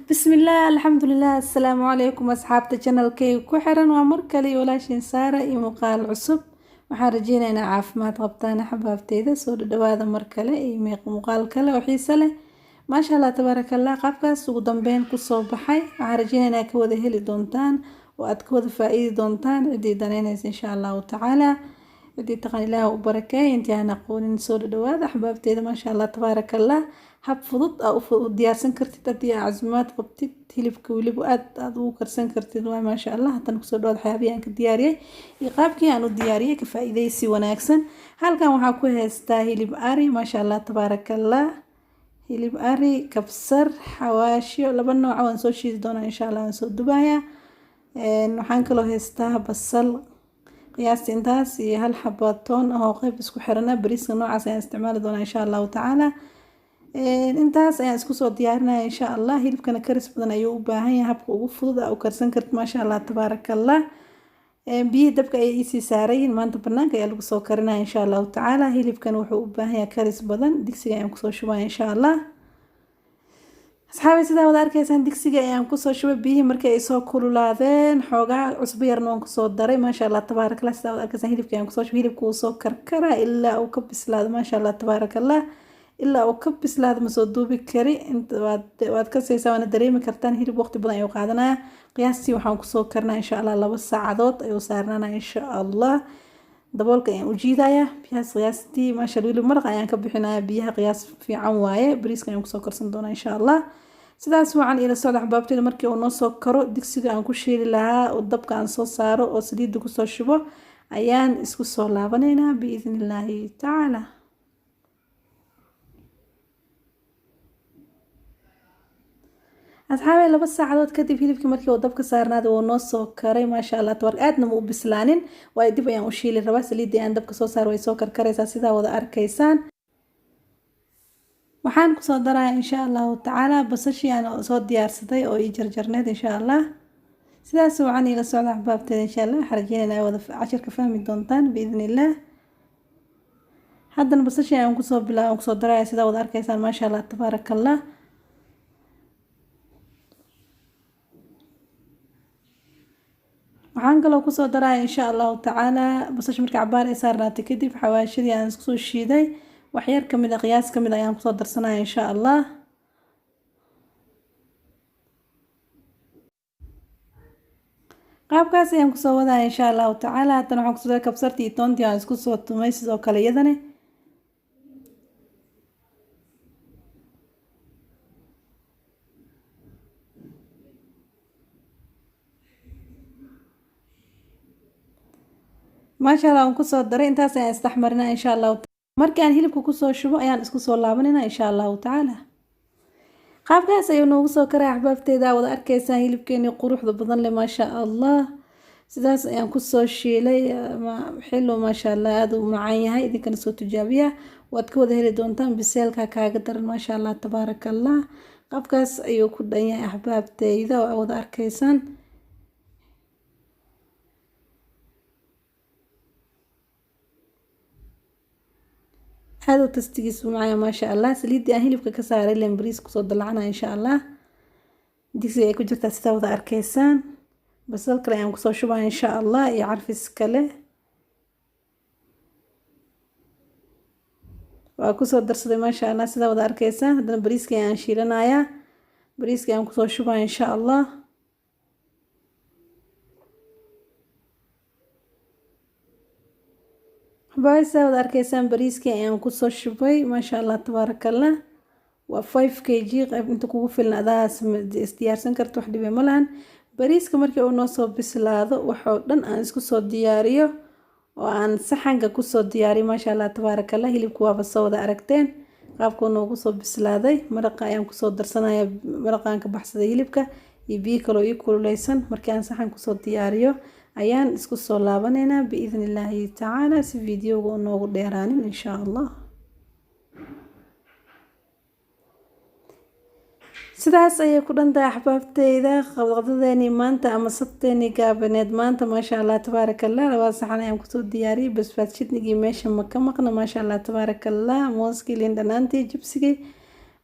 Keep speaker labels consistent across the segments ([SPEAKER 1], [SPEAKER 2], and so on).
[SPEAKER 1] Bismillaah, alxamdulilah, assalaamu calaykum asxaabta channelkayga ku xiran. Waa mar kale iyo walaashiin Saara iyo muuqaal cusub. Waxaan rajeynayaa inaa caafimaad qabtaan axbaabteyda. Soo dhadhawaada mar kale iyo muuqaal kale oo xiiso leh. Maasha Allah, tabaarakallah, qaabkaas ugu dambeyn kusoo baxay. Waxaan rajeynayaa inaad ka wada heli doontaan oo aad ka wada faa-iidi doontaan ciddii danaynaysa, insha Allahu tacaala. Ciddii taqaan Ilaah u barakeey, intii aan aqoonin soo dhadhawaada axbaabteyda. Maasha Allah, tabaarakallah, hab fudud aa u diyaarsan kartid haddii aa casuumaad qabtid. Hilibka weliba aad aad ugu karsan kartid waay, maasha Allah. Haddana kusoo dhawaad waxyaabihii aan ka diyaariyey iyo qaabkii aan u diyaariyey, ka faa-iideysi wanaagsan. Halkan waxaa ku haystaa hilib ari, maasha Allah, tabaarakallah. Hilib ari, kabsar, xawaashyo laba nooca waan soo shiidi doonaa, insha Allah, waan soo dubayaa. Waxaan kaloo haystaa basal qiyaasta intaas iyo hal xaba toon ah oo qeyb isku xirana. Bariiska noocaas ayaan isticmaali doonaa, insha Allahu tacaala. Intaas ayaan isku soo diyaarinaya, insha Allah. Hilibkana karis badan ayuu u baahan yahay. Habka ugu fudud aa u karsan kartid, maasha Allah, tabaarakallah. Biyihii dabka ayay iisii saarayiin. Maanta banaanka ayaa lagu soo karinaya, insha Allahu tacaala. Hilibkana wuxuu u baahan yahay karis badan. Digsiga ayaan kusoo shubaya, insha Allah. Asxaabi, sidaa wada arkaysaan, digsiga ayaan kusoo shubay biyihii markii ay soo kululaadeen. Xoogaa cusbo yarna waan kusoo daray, maasha Allah, tabaarakallah. Sidaa wada arkaysaan, hilibka ayaan kusoo shubay. Hilibka wuu soo karkaraa ilaa uu ka bislaado, maasha Allah, tabaarakallah. Ilaa uu ka bislaado ma soo duubi kari. Waad ka saysaa, waana dareemi kartaan, hilib waqti badan ayuu qaadanaya. Qiyaastii waxaan kusoo karinaa, insha Allah, 2 saacadood ayuu saarnaanaya, insha Allah. Daboolka ayaan u jiidayaa. Biyahaas qiyaastii, maasha Allah, weli maraqa ayaan ka bixinaya. Biyaha qiyaas fiican waaye. Bariiska ayaan kusoo karsan doonaa, insha Allah. Sidaas wacan ila socda, axbaabteyda. Markii uu noo soo karo, digsiga aan ku shiili lahaa oo dabka aan soo saaro oo saliidda kusoo shubo ayaan isku soo laabanaynaa, biidni illaahi tacaala. Asxaabay, 2 saacadood kadib hilibkii markii uu dabka saarnaaday, wuu noo soo karay, maasha Allah tabaaraka. Aadna ma u bislaanin, waayo dib ayaan u shiili rabaa. Saliiddii aan dabka soo saar way soo karkaraysaa, sidaa wada arkaysaan. Waxaan kusoo darayaa, insha Allahu tacaala, basashii aan soo diyaarsaday oo ii jarjarneed, insha Allah. Sidaas wacan ila socda, axbaabteeda. Insha Allah waxaan rajeynaya wada cashirka fahmi doontaan, biidni illah. Haddana basashii ayaan kusoo bilaab aan kusoo daraya, sidaa wada arkaysaan, maasha Allah, tabaaraka Allah. Waxaan kaloo kusoo daraya, insha Allahu tacaala, basasha markii cabaar ay saarnaatay kadib, xawaashadii aan isku soo shiiday waxyar kamid a, qiyaas kamid ayaan kusoo darsanaya, insha Allah. Qaabkaas ayaan kusoo wadaya, insha Allahu tacaala. Haddana waxaan kusoo daray kabsartii iyo toontii aan isku soo tumay sidoo kale iyadane. Maasha Allah, waan kusoo daray. Intaas ayaan isdhexmarinaa, insha Allahu. Markii aan hilibka kusoo shubo ayaan isku soo laabanayna, insha Allahu tacaala. Qaabkaas ayuu noogu soo karay, axbaabteeda. Wada arkaysaan hilibkeenii quruxda badan leh, maasha Allah. Sidaas ayaan kusoo shiilay xilo, maasha Allah, aada u macaan yahay. Idinkana soo tijaabiya, waad ka wada heli doontaan. Biseelka kaaga daran, maasha Allah, tabaaraka Allah. Qaabkaas ayuu ku dhan yahay, axbaabteyda, oo wada arkaysaan. Aada u tastigiisu macaya, maasha Allah. Saliiddii aan hilibka ka saaray len bariis kusoo dalacana, insha Allah. Digsiga ay ku jirtaa, sidaa wada arkaysaan. Basal kale ayaan kusoo shubaa, insha Allah, iyo carfis kale waa kusoo darsaday, maasha Allah, sidaa wada arkaysaan. Haddana bariiska ayaan shiilanayaa. Bariiska ayaan kusoo shubaa, insha Allah. Sidaa wada arkaysaan, bariiskii ayaan kusoo shubay, maasha Allah, tabaarakallah. Waa 5 kg. Qayb inta kugu filan adaa isdiyaarsan karta, wax dhibe ma lahan. Bariiska markii uu noo soo bislaado, waxoo dhan aan isku soo diyaariyo oo aan saxanka kusoo diyaariyo, maasha Allah, tabaarakallah. Hilibku waaba soo wada aragteen qaabkuu noogu soo bislaaday. Maraqa ayaan kusoo darsanaya, maraqaan ka baxsaday hilibka iyo biyo kaloo ii kululeysan. Markii aan saxan kusoo diyaariyo ayaan isku soo laabanaynaa, biidni illaahi tacaala, si videoga u noogu dheeraanin, insha Allah. Sidaas ayay ku dhantahay, axbaabteyda, qadadeenii maanta ama sabteenii gaabaneed maanta, maasha Allah, tabaaraka Allah. Labada saxan ayaan kusoo diyaariyey. Basbaas chutney-gii meesha ma ka maqna, maasha Allah, tabaaraka Allah. Mooskii, liin dhanaantii, jibsigii,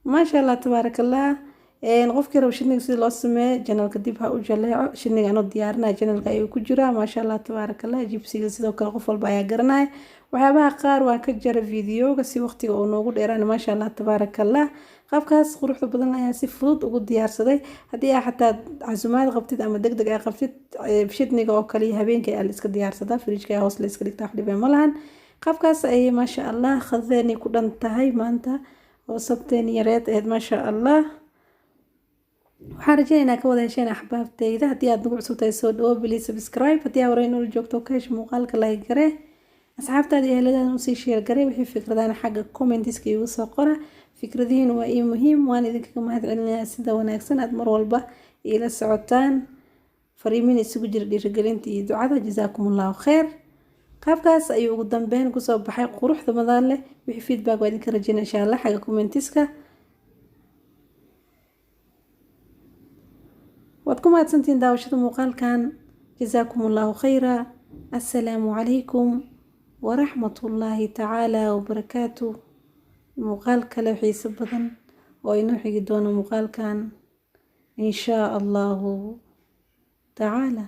[SPEAKER 1] maasha Allah, tabaaraka Allah. Qofkii rabo shidniga sida loo sameeyo, channelka dib ha u jaleeco. Shidniga anoo diyaarinaya channelka ayuu ku jiraa. Maasha Allah, tabaaraka Allah. Jibsiga sidoo kale qof walba ayaa garanaya. Waxyaabaha qaar waan ka jara videoga si waqtiga uu noogu dheeraan. Maasha Allah, tabaaraka Allah. Qaabkaas quruxda badan ayaa si fudud ugu diyaarsaday. Haddii aa xataa casumaad qabtid ama deg deg aa qabtid, shidniga oo kale iyo habeenka ayaa la iska diyaarsadaa, fridgeka ayaa hoos la iska dhigtaa, wax dhibee ma lahan. Qaabkaas ayay, maasha Allah, khadeenii ku dhan tahay maanta oo sabteen yareed ahayd. Maasha Allah, waxaan rajeynaynaa ka wada hesheen, axbaabteyda. Haddii aad nagu cusub tahay, soo dhawo, please subscribe. Haddii aa horey noola joogto, ka hesho muuqaalka, like garee, asxaabtaada iyo eheladaada usii share garee. Wixii fikradaan xagga commentiska iigu soo qora. Fikradihiin waa ii muhiim. Waan idinkaga mahad celinayaa sida wanaagsan aad mar walba iila socotaan, fariimin isugu jira dhiirigelinta iyo ducada. Jazaakum Allahu khayr. Qaabkaas ayuu ugu dambeyn kusoo baxay quruxda badan leh. Wixii feedback waa idinka rajeynaya, insha Allah, xagga commentiska. Waad ku mahadsantihiin daawashada muuqaalkan. Jazaakum Allahu khayra. Assalaamu calaykum waraxmatullaahi tacaala wabarakaatu. Muuqaal kale xiiso badan oo inoo xigi doono muuqaalkan, inshaa Allahu tacaala.